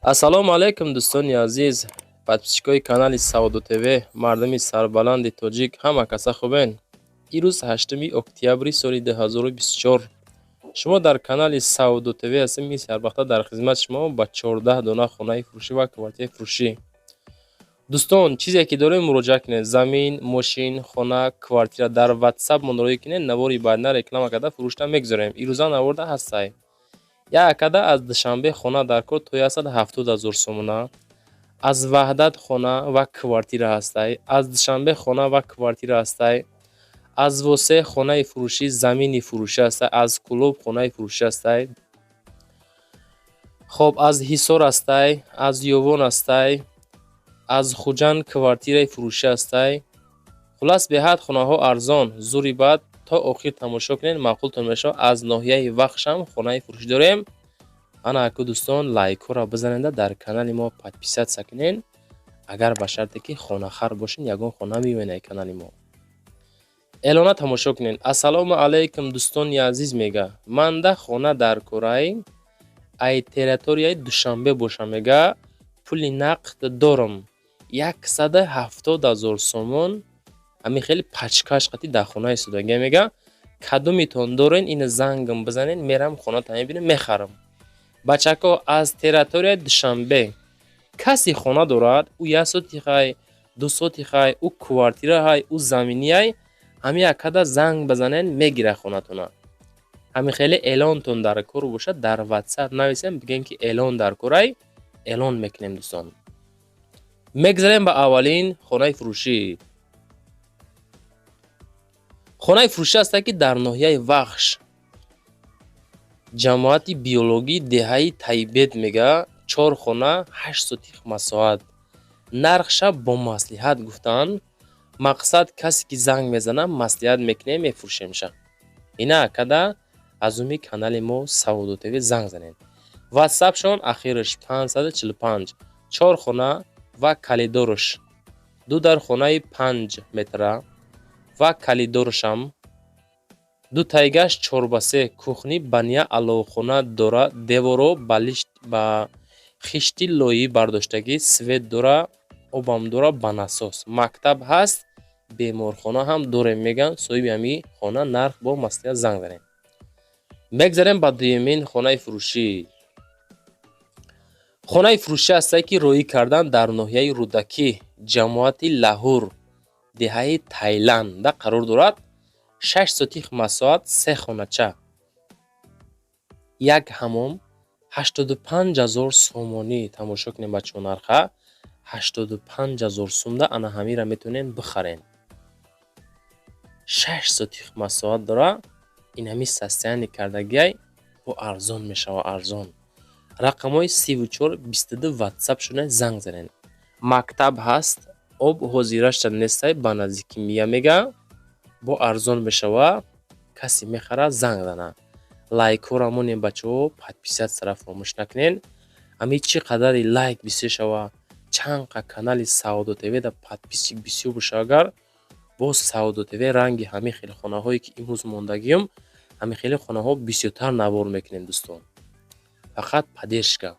Ассалому алайкум, дӯстони азиз, подписчикои канали Савдо ТВ, мардуми сарбаланди тоҷик, ҳама каса хубен? Ирӯз 8 октябри соли 2024 шумо дар канали Савдо ТВ ҳастем. Мисли ҳарвақта дар хизмати шумо ба 14 дона хонаи фурӯшӣ ва квартираи фурӯшӣ. Дӯстон, чизе ки дорем, муроҷиат кунед: замин, мошин, хона, квартира. Дар Ватсап муроҷиат кунед, навори баъдна реклама карда, фурӯшта мегузорем. Ирӯза наворда ҳастай. Як акада аз Душанбе хона дар кор то 170 ҳазор сомона, аз Ваҳдат хона ва квартира ҳастай, аз Душанбе хона ва квартира ҳастай, аз Восе хонаи фурӯшӣ, замини фурӯшӣ ҳастай, аз Кӯлоб хонаи фурӯшӣ ҳастай. Хоб, аз Ҳисор ҳастай, аз Ёвон ҳастай, аз Хуҷанд квартираи фурӯшӣ ҳастай. Хуллас, беҳад хонаҳо арзон, зури бад. То охир тамошо кунед, маъқултон мешавад. Аз ноҳияи Вахшам хонаи фурӯшӣ дорем. Ана аку, дӯстон, лайкҳоро бизанеда, дар канали мо подписаться кунед. Агар ба шарте ки хонахар бошед, ягон хона меоед канали мо. Эълона тамошо кунед. Ассалому алайкум, дӯстони азиз, мега, манда хона дар корай, ай территорияи Душанбе бошам, мега, пули нақд дорам, 170 ҳазор сомон, ҳамин хеле пачкаш қати дар хона истодагия, мега. Кадомитон дорен, ина зангам бизанед, мерам, хонатон мебинам, мехарам. Бачако, аз территорияи Душанбе касе хона дорад, ӯ як сотихай, ду сотихай, ӯ квартираҳай, ӯ заминияй, ҳамин акада занг бизанед, мегирад хонатона. Ҳамин хеле эълонтон дар кор бошад, дар Ватсап нависем, бигем ки эълон дар корай, эълон мекунем. Дӯстон, мегзарем ба аввалин хонаи фурӯшӣ. Хонаи фурӯшӣ ҳастад, ки дар ноҳияи Вахш, ҷамоати Биологӣ, деҳаи Тайбет, мега, чор хона, 8 сотих масоҳат. Нархша бо маслиҳат гуфтанд. Мақсад, касе ки занг мезанад, маслиҳат мекунем, мефурӯшемша. Ина акада аз уми канали мо Савдо ТВ занг занед. Ватсапшон ахираш 545. Чор хона ва калидорш, ду дар хонаи 5 метра ва калидоршам, ду тайгаш 4 ба 3, кухни, баня, аловхона дора, деворо ба хишти лоӣ бардоштагӣ, свет дора, обам дора, ба насос, мактаб ҳаст, беморхона ҳам дорем, мегӯянд соҳиби ҳамин хона. Нарх бо маслиҳат, занг занед. Мегзарем ба дуюмин хонаи фурӯшӣ. Хонаи фурӯшӣ ҳастае, ки роӣ кардан дар ноҳияи Рӯдакӣ, ҷамоати Лаҳур, деҳаи Тайланда қарор дорад. 6 сотих масоҳат, се хонача, як ҳамом, 85 000 сомонӣ. Тамошо кунем, бачаҳо, нарха 85 000 сумда. Ана ҳаминро метавонем бихарем. 6 сотих масоҳат дора. Ин ҳамин состояние кардагиай бо арзон мешава, арзон. Рақамҳои 34 22 ватсап шуда, занг занед. Мактаб ҳаст, об ҳозирашта нестай, ба наздикӣ мия, мега, бо арзон мешава. Касе мехарад, занг зана. Лайкҳоро монем, бачаҳо, подписаться фаромӯш накунед. Ҳамин чӣ қадари лайк бисёр шава, чанд қа канали Савдо ТВ да подписчик бисёр боша, агар боз Савдо ТВ ранги ҳамин хел хонаҳое ки имрӯз мондагиём, ҳамин хели хонаҳо бисёртар навор мекунем. Дӯстон, фақат поддержка,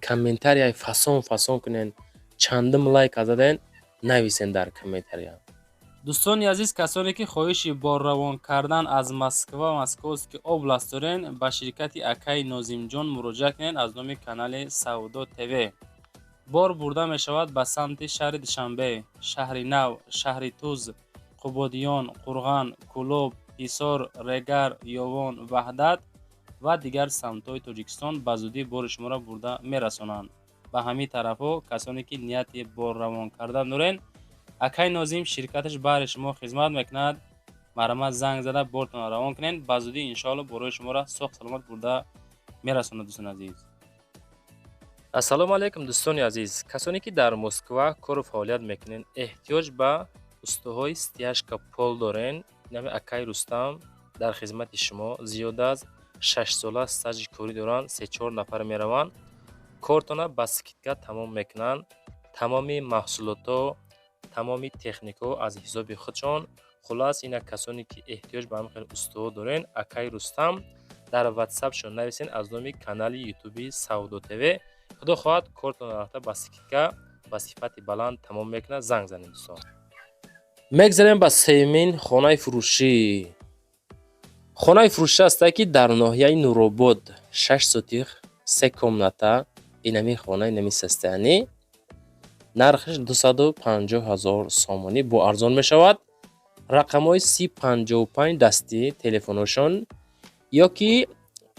комментарияи фасон фасон кунед. Чандум лайка заден, нависен дар комментария. Дӯстони азиз, касоне ки хоҳиши борравон кардан аз Москва, Московский область дорен, ба ширкати акаи Нозимҷон муроҷиат кунед. Аз номи канали Савдо ТВ бор бурда мешавад ба самти шаҳри Душанбе, Шаҳри Нав, шаҳри Туз, Қубодиён, Қурған, Кӯлоб, Ҳисор, Регар, Ёвон, Ваҳдат ва дигар самтҳои Тоҷикистон. Ба зудӣ бори шуморо бурда мерасонанд ба ҳамин тарафҳо. Касоне ки нияти борравон кардан дорен, акаи Нозим ширкаташ баҳри шумо хизмат мекунад. Марҳамат, занг зада, бортонро равон кунед. Ба зудӣ, иншоалло, борҳои шуморо соғ саломат бурда мерасонад, дӯстони азиз. Ассалому алайкум, дӯстони азиз, касоне ки дар Москва кору фаъолият мекунед, эҳтиёҷ ба устоҳои стяжка пол дорен, нами акаи Рустам дар хизмати шумо. Зиёда аз 6 сола стажи корӣ доранд. Се-чор нафар мераванд, кортона ба скидка тамом мекунанд. Тамоми маҳсулотҳо, тамоми техникаҳо аз ҳисоби худшон. Хуллас, инак, касоне ки эҳтиёҷ ба ҳамин хел устоҳо дорен, акаи Рустам дар ватсапшон нависен, аз номи канали ютуби Савдо ТВ. Худо хоҳад, кортон рафта ба скидка, ба сифати баланд тамом мекунад. Занг занед, дӯстон. Мегзарем ба сеюмин хонаи фурӯшӣ. Хонаи фурӯшӣ ҳастае, ки дар ноҳияи Нуробод, 6 сотих, се комната. Инами хона, инами состояние. Нархаш 250 000 сомонӣ, бо арзон мешавад. Рақамҳои 30 55 дастӣ телефоношон ё ки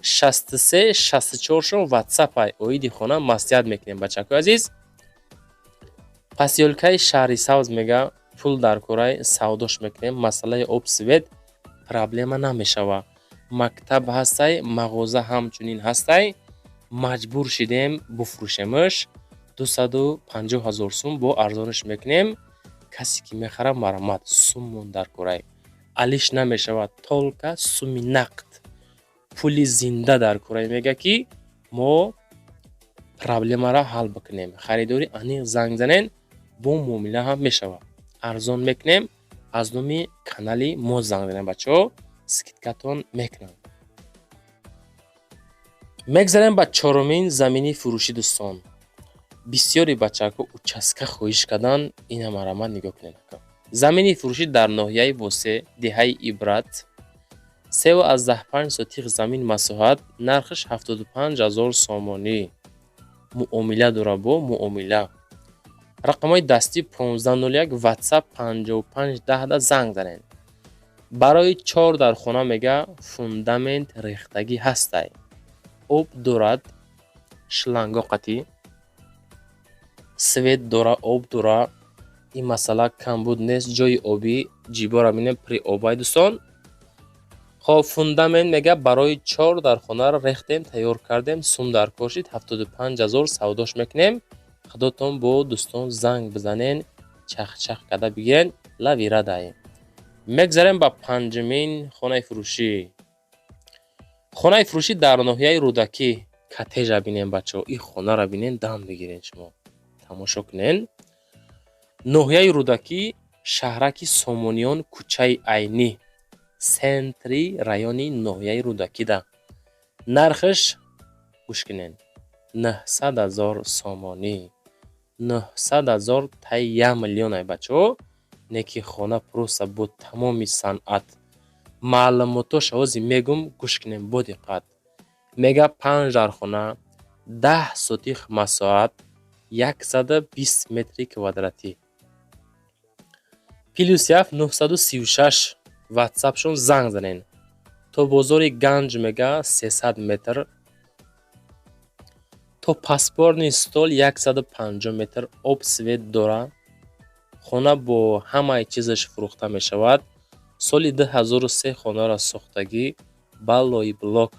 63 64-шон ватсапай. Оиди хона маслиҳат мекунем, бачакҳои азиз. Посёлкаи Шаҳри Сабз мега, пул дар корай, савдош мекунем. Масъалаи об, свет проблема намешава. Мактаб ҳастай, мағоза ҳамчунин ҳастай. Маҷбур шидем буфурӯшемш. 250 000 сум, бо арзониш мекунем. Касе ки мехарад, марҳамат. Суммон дар корай, алиш намешавад, только суми нақд, пули зинда дар корай. Мега, ки мо проблемаро ҳал бикунем. Харидори аниқ занг занен, бо муомила ҳам мешавад, арзон мекунем. Аз номи канали мо занг занем, бачаҳо, скидкатон мекунам. Мегзарем ба чорумин замини фурӯшӣ, дӯстон. Бисёри бачаҳо участка хоҳиш карданд. Ина, марҳамат, нигоҳ кунед. Замини фурӯшӣ дар ноҳияи Восе, деҳаи Ибрат, 3,5 сотих замин масоҳат, нархаш 75 000 сомонӣ. Муомила дора, бо муомила. Рақамҳои дастӣ 1501, ватсап 55 10-да занг занед. Барои чор дар хона мега, фундамент рехтагӣ ҳастай, об дорад, шланго қатӣ, свет дора, об дора, ин масъала камбуд нест. Ҷои обӣ ҷибора бинем, при обай, дӯстон. Хоб, фундамент мега барои чор дар хонаро рехтем, тайёр кардем, сум дар кор шид, 75 000 савдош мекунем. Худотон бо, дӯстон, занг бизанен, чахчах карда бигирен, лавира даем. Мегзарем ба панҷумин хонаи фурӯшӣ. Хонаи фурӯшӣ дар ноҳияи Рӯдакӣ. Коттежа бинем, бачаҳо, ин хонаро бинен, дам бигирен, шумо тамошо кунен. Ноҳияи Рӯдакӣ, шаҳраки Сомониён, кӯчаи Айнӣ, центри райони ноҳияи Рӯдакида. Нархаш, гӯш кунен, 900 000 сомонӣ. 900 000, таи як миллионай, бачаҳо. Не ки хона просто бо тамоми санъат. Маълумотоша ҳозир мегум, гӯш кунем бо диққат. Мега, панҷ дархона, 10 сотих масоҳат, 120 метри квадратӣ. +7 936 ватсапшон занг занен. То бозори Ганҷ мега 300 метр, то паспортный стол 150 метр. Об, свет дора. Хона бо ҳамаи чизаш фурӯхта мешавад. Соли 2003 хонаро сохтагӣ, баллои блок.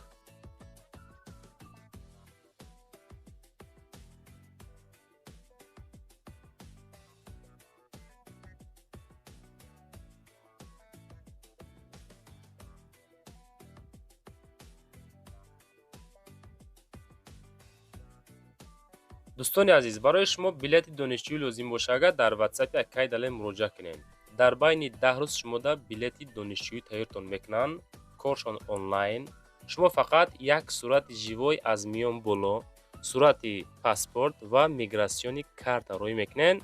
Дӯстони азиз, барои шумо билети донишҷӯӣ лозим бошад, агар дар ватсапи акай Далер муроҷиат кунед, дар байни 10 рӯз шумода билети донишҷӯӣ тайёртон мекунанд. Коршон онлайн. Шумо фақат як сурати живой аз миён боло, сурати паспорт ва миграционный карта роӣ мекунед.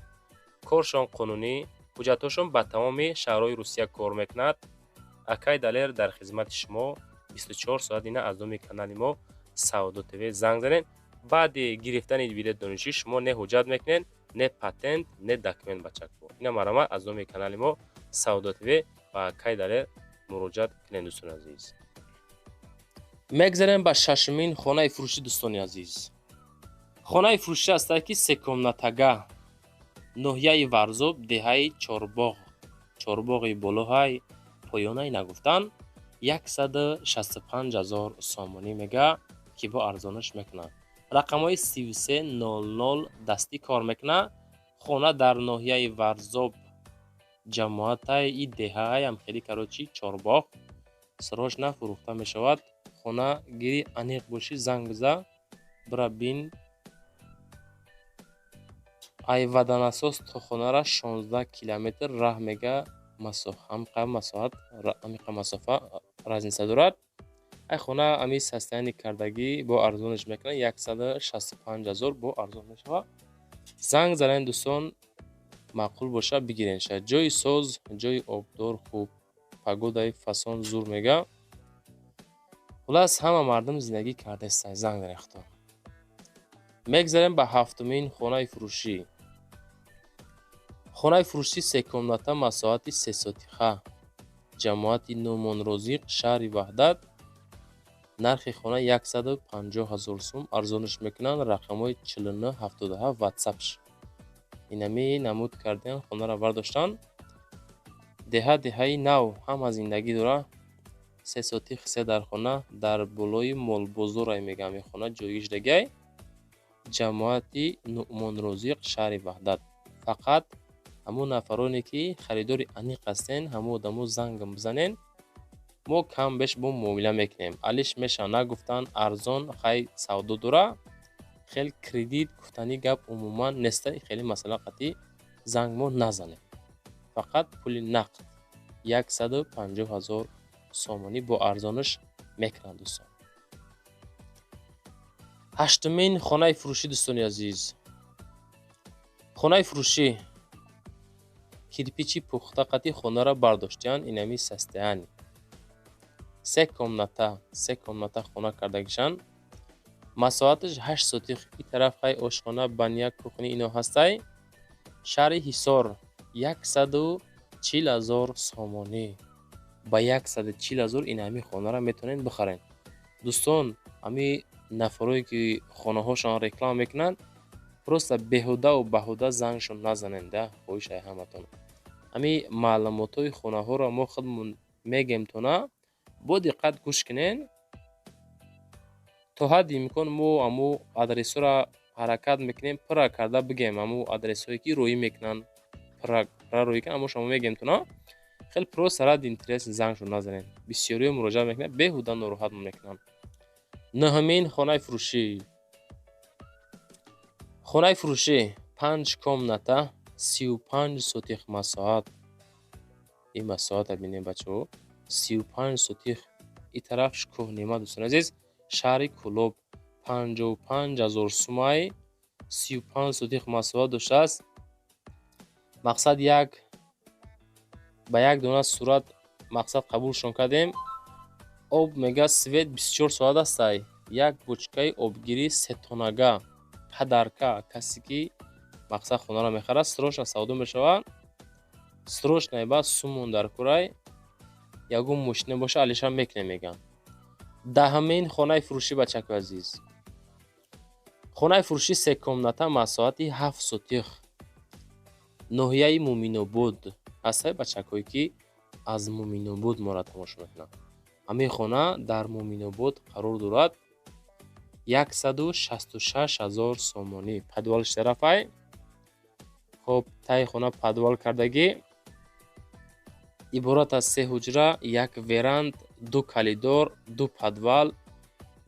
Коршон қонунӣ, ҳуҷҷатҳошон ба тамоми шаҳрҳои Русия кор мекунад. Акай Далер дар хизмати шумо 24 соат. Ина, аз номи канали мо Савдо ТВ занг занед. Баъди гирифтани билети донишҷӯӣ шумо не ҳуҷҷат мекунед, не патент, не документ, бачакҳо. Ина, марҳамат, аз номи канали мо Савдо ТВ ба акай Далер муроҷиат кунед, дӯстони азиз. Мегзарем ба шашумин хонаи фурӯшӣ, дӯстони азиз. Хонаи фурӯшӣ ҳастад, ки секомнатага, ноҳияи Варзоб, деҳаи Чорбоғ, Чорбоғи болоҳай, поёнай нагуфтан, 165 000 сомонӣ мега, ки бо арзонаш мекунад. Рақамҳои 33 00 дастӣ кор мекунад. Хона дар ноҳияи Варзоб, ҷамоатай и деҳаам хеле, короче, Чорбоғ, срочно фурӯхта мешавад. Хона гири, аниқ бошӣ, занг биза, бира бин. Ай водонасос то хонара 16 километр раҳ мега, ҳамқа масоҳат, ҳамиқа масофа разница дорад. Ай хона ами состояние кардагӣ бо арзонаш мекунад, 165 ҳазор бо арзон мешавад. Занг занед, дӯстон, маъқул боша, бигирен ша. Ҷои соз, ҷои обдор хуб, погодаи фасон зур мега. Хулас, ҳама мардум зиндагӣ кардаистанд. Занг занед худтон. Мегзарем ба ҳафтумин хонаи фурӯшӣ. Хонаи фурӯшӣ секомната, масоҳати 3 сотиха, ҷамоати Нӯъмонрозиқ, шаҳри Ваҳдат. Нархи хона 150 ҳазор сум, арзонаш мекунанд. Рақамҳои 49 77 ватсапш. Инами намуд кардем, хонаро бардоштанд. Деҳа деҳаи нав, ҳама зиндагӣ дора. 3 сотих, се дар хона, дар болои молбозорай мегӯям, ин хона ҷойгир шудагиай. Ҷамоати Нӯъмонрозиқ, шаҳри Ваҳдат. Фақат ҳамон нафароне, ки харидори аниқ ҳастен, ҳамон одамо зангам бизанен, мо кам беш бо муомила мекунем. Алиш меша нагуфтан, арзон хай савдо дора, хел кредит гуфтани гап умуман неста. Хеле масъала қатъӣ занг мо назанем. Фақат пули нақд, 150 ҳазор сомонӣ бо арзонаш мекунанд, дӯстон. Ҳаштумин хонаи фурӯшӣ, дӯстони азиз. Хонаи фурӯшӣ кирпичи пухта қатъи хонаро бардоштиянд. Инами состояние се комната, се комната хона кардагишанд. Масоҳаташ 8 сотих. И тараф хай ошхона, баня, кухня ино ҳастай. Шаҳри Ҳисор, 140 ҳазор сомонӣ. Ба 140 ҳазор ин ҳами хонаро метавонед бихаред, дӯстон. Ҳами нафарое, ки хонаҳошон реклама мекунанд, просто беҳудаву баҳуда зангшон назанед да, хоҳишай ҳаматон. Ҳами маълумотҳои хонаҳоро мо худмон мегем тона, бо диққат гӯш кунед. То ҳадди имкон мо ҳамун адресҳоро ҳаракат мекунем пурра карда бигем. Ҳамун адресҳое, ки роӣ мекунанд, пурра роӣ кунанд, ҳамон шумо мегем тона. Хеле просто ради интерес зангшон назанед. Бисёриҳо муроҷиат мекунанд, беҳуда нороҳат мекунанд. Нӯҳумин хонаи фурӯшӣ. Хонаи фурӯшӣ панҷ комната, 35 сотих масоҳат. Ин масоҳата бинем, бачаҳо, 35 сотих. Ин тараф кӯҳнима, дӯстони азиз, шаҳри Кӯлоб, 55 ҳазор сумай, 35 сотих масоҳат доштааст. Мақсад як ба як дона сурат мақсад қабулшон кардем. Об мега, свет 24 соат астай. Як бочкаи обгирӣ сетонага подарка. Касе ки мақсад хонаро мехарад, срочно савдо мешавад. Срочно ба сумон дар курай, ягон мошина боша, алиша мекунем, мегӯянд. Даҳумин хонаи фурӯшӣ, бачакои азиз. Хонаи фурӯшӣ секомната, масоҳати 7 сотих, ноҳияи Муъминобод ҳастай. Бачакҳое, ки аз Муъминобод моро тамошо мекунанд, ҳамин хона дар Муъминобод қарор дорад. 166 ҳазор сомонӣ. Подвалш тарафай. Хоб, таи хона подвал кардагӣ. Иборат аз се ҳуҷра, як веранд, ду коридор, ду подвал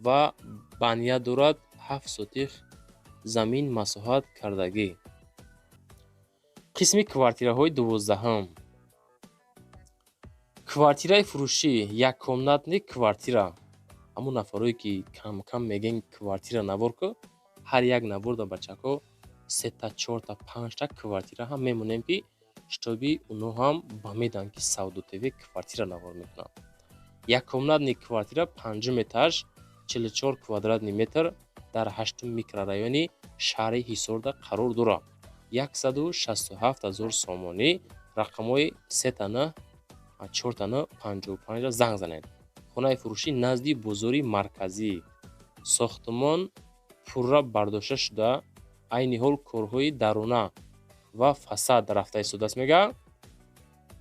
ва баня дорад. 7 сотих замин масоҳат кардагӣ. Қисми квартираҳои 12-ҳум. Квартираи фурӯшӣ яккомнатный квартира. Ҳамон нафарое, ки камкам мегӯен квартира навор ку, ҳар як наворда, бачаҳо, сета, чорта, панҷта квартира ҳам мемонем, ки чтобы оно ҳам ба медиҳанд, ки Савдо ТВ квартира навор мекунад. Яккомнатный квартира, панҷум этаж, 44 квадратный метр, дар ҳаштум микрорайони шаҳри Ҳисорда қарор дорад. 167 ҳазор сомонӣ. Рақамҳои сетана чортана 55 занг занед. Хонаи фурӯшӣ назди бозори марказӣ. Сохтмон пурра бардошта шуда, айни ҳол корҳои даруна ва фасад рафта истодааст, мега.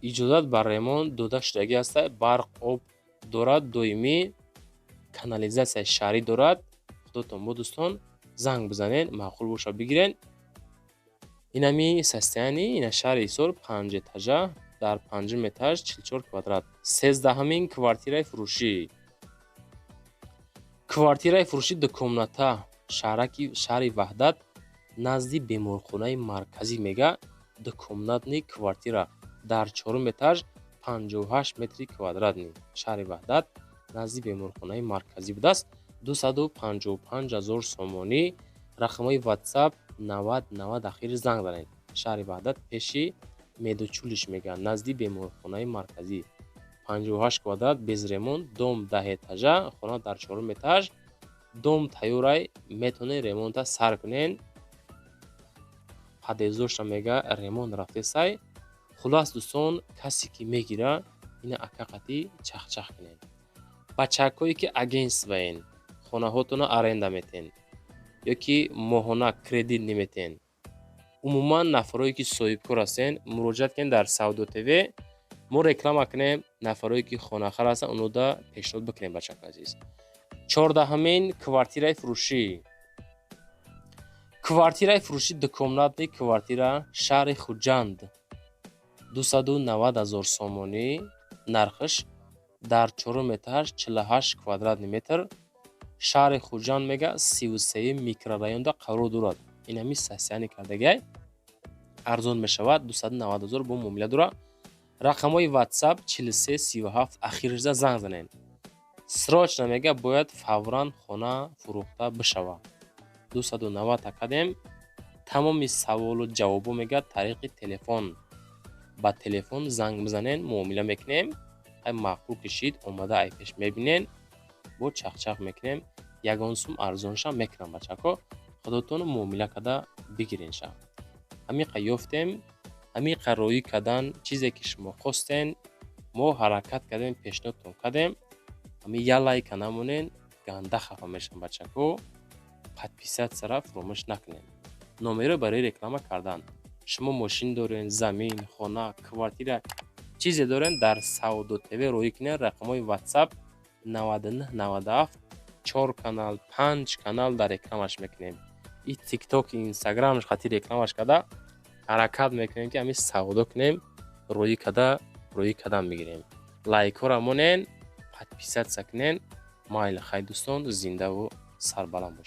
Иҷозат ба ремонт дода шудагӣ аста. Барқ, об дорад, доимӣ канализатсияи шаҳрӣ дорад. Худотон бо, дӯстон, занг бизанед, маъқул боша, бигиред. Инами состояние ина шаҳри Ҳисор, панҷэтажа, дар панҷум этаж, 44 квадрат. 13-ҳамин квартираи фурӯшӣ. Квартираи фурӯшӣ дукомната, шаҳраки шаҳри Ваҳдат, назди беморхонаи марказӣ, мега. Двухкомнатный квартира дар чорум этаж, 58 метри квадратный, шаҳри Ваҳдат. Назди беморхонаи марказӣ будааст. 255 000 сомонӣ. Рақамҳои WhatsApp 90 90 ахири, занг занед. Шаҳри Ваҳдат, пеши медучилище мегӯянд, назди беморхонаи марказӣ. 58 квадрат, без ремонт, дом 10 этажа, хона дар чорум этаж. Дом тайёрай, метавонед ремонта сар кунен. Подъездошта мега, ремонт рафтесай. Хулас, дӯстон, касе ки мегира, ина акақатӣ чахчах кунед. Бачакҳое ки агентствоен, хонаҳотонро аренда метен ё ки моҳона кредит наметен, умуман нафарое ки соҳибкор ҳастен, муроҷиат кунед. Дар Савдо ТВ мо реклама кунем. Нафарое ки хонахар ҳастанд, онода пешниҳод бикунем, бачаҳои азиз. 14-ҳамин квартираи фурӯшӣ. Квартираи фурӯшӣ, двухкомнатный квартира, шаҳри Хуҷанд, 290 000 сомонӣ нархш, дар чорум этаж, 48 квадратный метр. Шаҳри Хуҷанд мега, 33-юм микрорайонда қарор дорад. Инами сасияни кардагиай арзон мешавад, 290 000 бо муомила дорад. Рақамҳои WhatsApp 43 37 ахиршда, занг занед. Срочно мега, бояд фавран хона фурӯхта бишавад. 290 кардем. Тамоми саволу ҷавобо мега, тариқи телефон, ба телефон занг бизанен, муомила мекунем. Ай маъқул кишид, омада ай пеш мебинен, бо чахчах мекунем, ягон сум арзоншам мекунам. Бачако, худотон муомила карда бигиренша. Ҳамиқа ёфтем, ҳамиқа роӣ кардан. Чизе ки шумо хостен, мо ҳаракат кардем, пешниҳодтон кардем. Ҳами я лайка намонен, ганда хафа мешавам, бачако. Подписаться-ра фуромӯш накунед. Номеро барои реклама кардан. Шумо мошин дорен, замин, хона, квартира, чизе дорен, дар Савдо ТВ роӣ кунед. Рақамҳои WhatsApp 99 97. Чор канал, панҷ канал дар рекламаш мекунем. И Тикток, Инстаграмш хати рекламаш карда ҳаракат мекунем, ки ҳамин савдо кунем, роӣ карда, роӣ кардан мегирем. Лайкҳоро монен, подписаться кунен. Майли, хай, дӯстон, зиндаву сарбаланд бошед.